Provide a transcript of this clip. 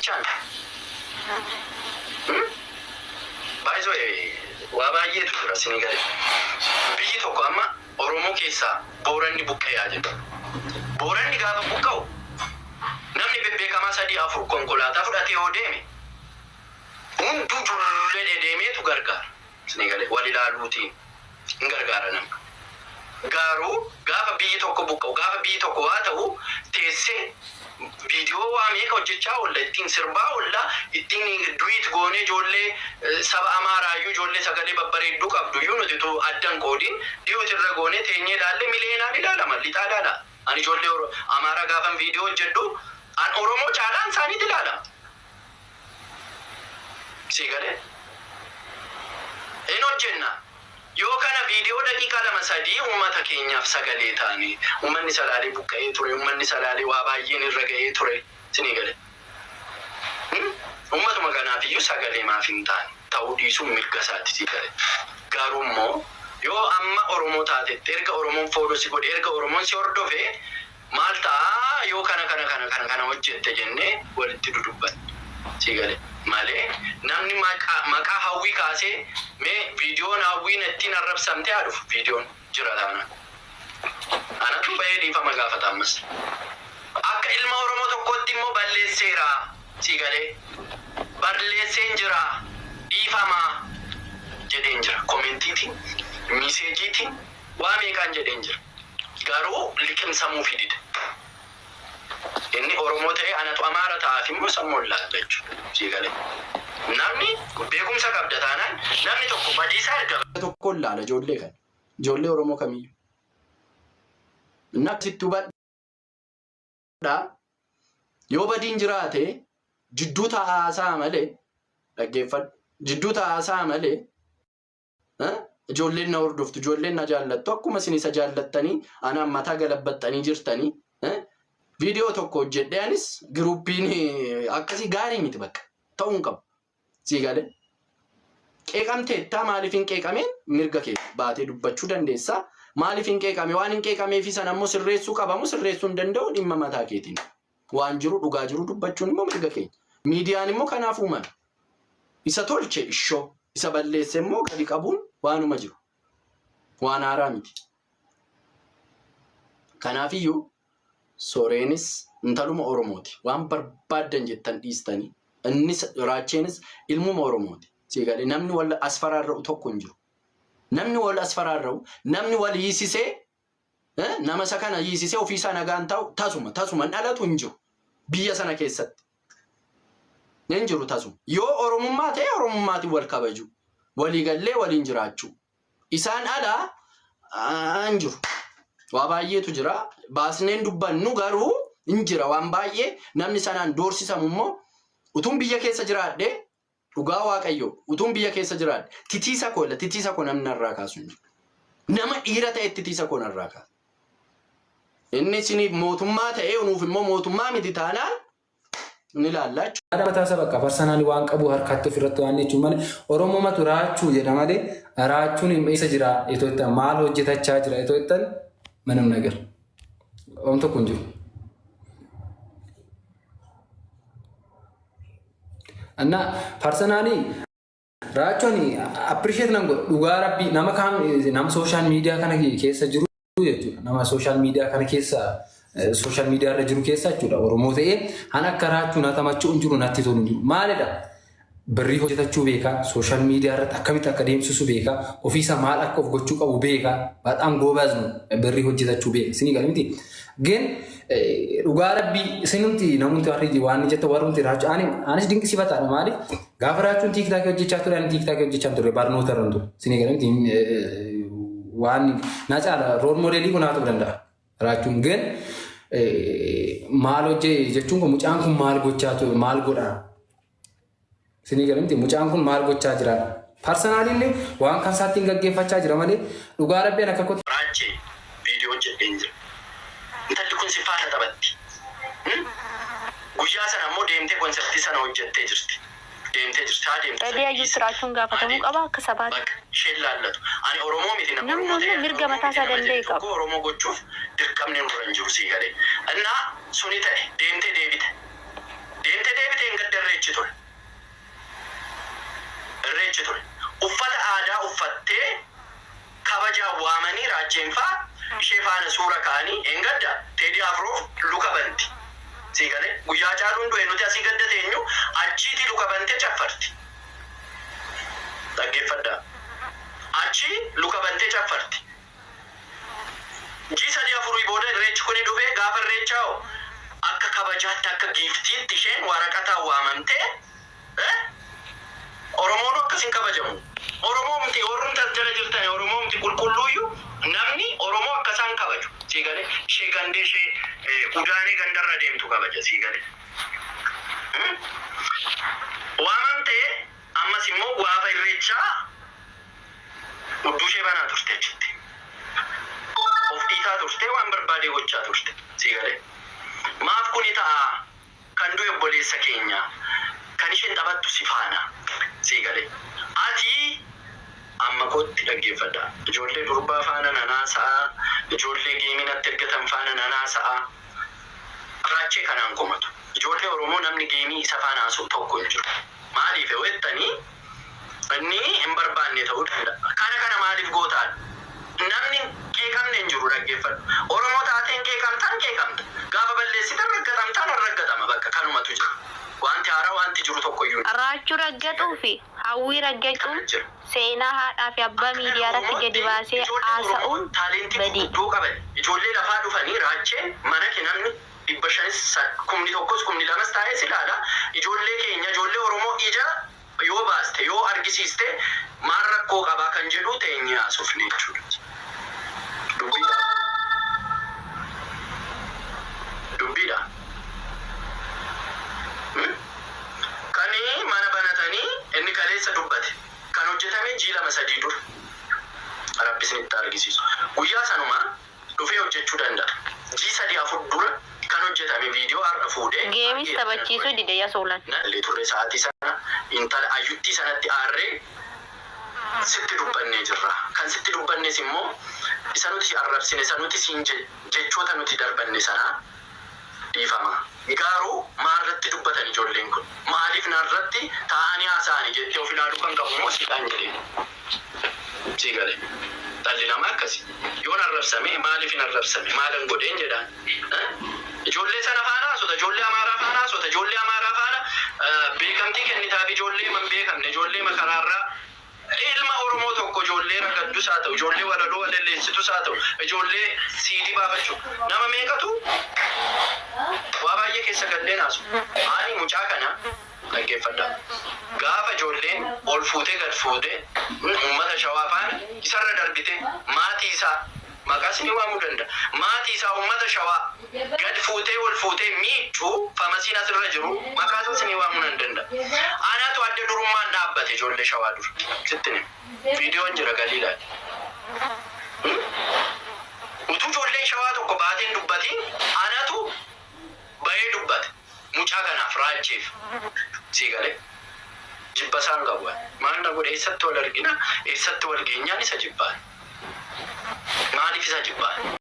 bichaan. By the way, waa baay'eetu jira isinii galee. Biyyi tokko amma Oromoo keessaa Booranni buqqa'e haa jennu. Booranni gaafa buqqa'u namni bebbeekamaa 3 4 konkolaataa fudhatee yoo deeme hunduu julledhe deemeetu gargaara. Isinii galee wal ilaaluutiin hin gargaara namni. Garuu gaafa biyyi tokko buqqa'u, gaafa biyyi tokko waa ta'u teessee viidiyoo waa meeqa hojjechaa oolla, ittiin sirbaa oolla, ittiin duet goonee ijoollee saba Amaaraayyuu ijoollee sagalee babbareedduu qabduyyuu nuti utuu adda hin qoodin duet irra goonee teenyee ilaallee miliyeenaan ilaalama. Lixaa ilaalaa. Ani ijoollee Amaaraa gaafan viidiyoo hojjedhu an Oromoo caalaan isaaniitu ilaalama. Sii galee? Hin hojjenna. Yoo kana viidiyoo daqiiqaa 2, 3 ummata keenyaaf sagalee taane. Ummanni Salaalee buqqa'ee ture, ummanni Salaalee waa baay'een irra ga'ee ture. Isinii galee? Ummatuma kanaaf iyyuu sagalee maaf hin taane? Ta'uu dhiisuun mirga isaati sii galee? Garuu immoo yoo amma Oromoo taatetti erga Oromoon follow si godhe, erga Oromoon si hordofe Maal ta'a yoo kana kana kana kana kana hojjette jennee walitti dudubbanne. Sii galee? Malee namni maqaa maqaa Hawwii kaasee mee viidiyoon Hawwiin ittiin arrabsamte haa dhufu viidiyoon jira taanaan. Anatu ba'ee dhiifama gaafata ammas. Akka ilma Oromoo tokkootti immoo balleesseera. Sii galee? Barleesseen jira dhiifama jedheen jira. Komentiitiin, miseejiitiin waa meeqaan jedheen jira. Garuu liqimsamuufii dide. Inni Oromoo ta'ee anatu Amaara ta'aaf immoo sammuun laalla jechuudha. Sii galee? Namni beekumsa qabda taanaan namni tokko badiisaa erga. Tokkoon laala ijoollee kana. Ijoollee Oromoo kamiyyuu. Inni akkasitti hubadhaa. Yoo badiin jiraate jidduu taa'aa haasa'a malee dhaggeeffadhu. Jidduu taa'aa haasa'a malee Ijoolleen na hordoftu, ijoolleen na jaallattu, akkuma isin isa jaallattanii anaan mataa galabbaxxanii jirtanii viidiyoo tokko hojjedhee anis giruuppiin akkasii gaarii miti bakka ta'uu hin qabu. Sii galee. Qeeqamteettaa maaliif hin qeeqameen mirga kee baatee dubbachuu dandeessaa. Maaliif hin qeeqame waan hin qeeqameefi sana immoo sirreessuu qabamu sirreessuu hin danda'u dhimma mataa keetiin. Waan jiru dhugaa jiru dubbachuun immoo mirga keenya. Miidiyaan immoo kanaaf uumame. Isa tolche ishoo, isa balleesse immoo gadi qabuun waanuma jiru. Waan haaraa miti. Kanaafiyyuu Sooreenis intaluma Oromooti. Waan barbaaddan jettan dhiistanii. Innis Raacheenis ilmuma Oromooti. Sii galee namni wal asfaraarra'u tokko hin jiru. Namni wal asfaraarra'u, namni wal hiisisee Nama isa kana hiisisee ofiisaa nagaan taa'u tasuma tasuma hin dhalatu hin jiru. Biyya sana keessatti. Hin jiru tasuma. Yoo Oromummaa ta'e Oromummaatiin wal kabaju. Walii gallee waliin jiraachuu. Isaan alaa hin jiru. Waa baay'eetu jira. Baasneen dubbannu garuu hin jira waan baay'ee namni sanaan doorsisamu immoo utuun biyya keessa jiraadhee Dhugaa Waaqayyoo utuun biyya keessa jiraadhe titiisa koo ila titiisa koo namni narraa kaasu hin jiru. Nama dhiira ta'e titiisa koo narraa kaasa. Inni isiniif mootummaa ta'ee nuuf immoo mootummaa miti taanaan ni ilaalla jechuudha. Yaada mataa isaa bakka parsanaalii waan qabu harkatti ofirratti waan jechuun malee Oromomatu raachuu jedha malee raachuun eessa jira itoo jettan maal hojjetachaa jira itoo jettan manam nagar. Om tokko hin jiru. እና personally raachuu ani appreciate nan godha dhugaa rabbii nama kaam nama social media kana keessa jiru jechuudha nama social media kana keessa social media irra jiru keessa jechuudha oromoo ta'ee han akka raachuu na tamachuu hin jiru natti tolu hin jiru maalidha birrii hojjetachuu beeka social media irratti akkamitti akka deemsisu beeka ofiisa maal akka of gochuu qabu beeka baay'een goobaz nu birrii hojjetachuu beeka isinii gala miti ግን dhugaa rabbii isinumti namoonni warri waan ni jette warrumti raachuu ani anis dinqisiifataadha maaliif gaafa raachuun tiiktaakii hojjechaa ture ani tiiktaakii hojjechaa ture barnoota irra ture isinii gala miti waan na caala rool moodeelii kun haa ta'uu danda'a raachuun ግን maal hojjee jechuun kun mucaan kun maal gochaa ture maal godhaa Isinii gala miti mucaan kun maal gochaa jira? Parsanaalii illee waan kan isaattiin gaggeeffachaa jira malee dhugaa rabbiin akka kootti. Raachee video hojjedheen jira. Intalli kun si faana taphatti. Guyyaa sana immoo deemtee konsartii sana hojjettee jirti. Deemtee jirti. Haa deemtu Redii sana Ayyuutti dhiisi. Raachuun Haa gaafatamuu deemtu. qaba akka sabaatti. Bakka isheen laallatu. Ani Oromoo miti na Namni Oromoo hunduu ta'ee ani mirga Oromoo mataa miti isaa nama jedhe danda'e tokko qaba. Oromoo gochuuf dirqamni nurra hin jiru sii galee. Innaa suni ta'e deemtee deebite. Deemtee deebite hin gadda Irreechi ture. Irreechi ture. Uffata aadaa uffattee kabajaan waamanii Raacheen faa ishee faana suura ka'anii eengadda Teedii Afroof luka banti. Sii galee? Guyyaa Hacaaluun du'e nuti asii gadda teenyu achiitii luka bantee caffarti. Dhaggeeffadhaa. Achii luka bantee caffarti. Jii sadii afurii booda Irreechi kuni dhufee gaafa Irreechaa hoo akka kabajaatti akka giiftiitti isheen waraqataan waamamtee eh Oromoonu akkas hin kabajamu. Oromoomti warrumti as jala jirtani Oromoomti qulqulluuyyu namni Oromoo akka isaan kabaju sii galee ishee gandee ishee udaanee gandarra deemtu kabaja sii galee. Waamamtee ammas immoo gaafa Irreechaa Hudduu ishee banaa turte achitti. Of dhiitaa turte, waan barbaade gochaa turte. Sii galee? Maaf kuni ta'a? Kan du'e obboleessa keenya. Kan isheen taphattu si faana. Sii galee? Ati amma kootti dhaggeeffadhaa. Ijoollee durbaa faana nan haasa'a, ijoollee geemii natti ergatan faana nan haasa'a. Raachee kanaan komatu. Ijoollee Oromoo namni geemii isa faana haasa'u tokko hin jiru. Maaliif yoo jettanii Inni hin barbaanne ta'uu danda'a. Kana kana maaliif gootaan? Namni hin qeeqamne hin jiru dhaggeeffadhu. Oromoo taatee hin qeeqamta hin qeeqamta. Gaafa balleessitan raggaxamta nan raggaxama bakka kanumatu jira. Wanti haaraa wanti jiru tokkoyyuu hin Raachuu jiru. raggaxuu fi Hawwii Kana raggacuun jira. seenaa haadhaa fi abbaa Akka miidiyaa kana irratti gadi Oromootti baasee ijoollee Oromoo haasa'uun taalentii badii. gurguddoo qaban ijoollee lafaa dhufanii raacheen mana kee namni 500s kumni tokkos kumni lamas taa'ee si ilaala. Ijoollee keenya ijoollee Oromoo ija yoo baaste, yoo argisiiste maal rakkoo qabaa kan jedhu teenyee haasofne jechuudha. Dubbiidha. Dubbiidha. Hmm? Kan mana banatanii inni kaleessa dubbate kan hojjetame jii lama sadii dura. Rabbi isinitti argisiisu. Guyyaa sanumaa dhufee hojjechuu danda'a. Jii sadii afur dura kan hojjetame viidiyoo har'a fuudhee Geemis argeera kana taphachiisuu dura. dide ya soolan. Nallee turre sa'aatii sana intala ayyuttii sanatti aarree sitti dubbannee jirra. Kan sitti dubbannes immoo isa nuti si arrabsine isa nuti siin jechoota nuti darbanne sana dhiifama. Garuu maarratti dubbatan ijoolleen kun? Maaliif narratti taa'anii haasa'ani jettee of ilaaluu kan qabu immoo sidhaan jedheen. Sii gale. Dhalli namaa akkasi. Yoon arrabsame maaliifin arrabsame maalan godheen jedhaan. Ijoollee sana faana haasota, ijoollee Amaaraa faana haasota, ijoollee Amaaraa faana beekamtii kennitaaf ijoollee hin beekamne, ijoollee makaraarraa ilma Oromoo tokko ijoollee ragaddus haa ta'u, ijoollee walaloo walaleessitus haa ta'u, ijoollee CD baafachuu nama meeqatu waa baay'ee keessa galleen haasu. Ani mucaa kana Dhaggeeffadhaa. Gaafa ijoolleen ol fuutee gad fuutee uummata Shawaa faana isarra darbitee maatii isaa maqaas ni waamuu danda'a. Maatii isaa uummata Shawaa gad fuutee ol fuutee miiccu famasiin asirra jiru maqaa isaas ni waamuu nan danda'a. Anatu adda durummaan dhaabbate ijoollee Shawaa dura. Sittin hima. Viidiyoon jira galii ilaali. Utuu ijoolleen Shawaa tokko baatee hin dubbatiin anatu bayee dubbate mucaa kanaaf raacheef sii galee jibba isaan qabu ani maal na godhe eessatti wal argina eessatti wal geenyaan isa jibbaan maaliif isa jibbaan.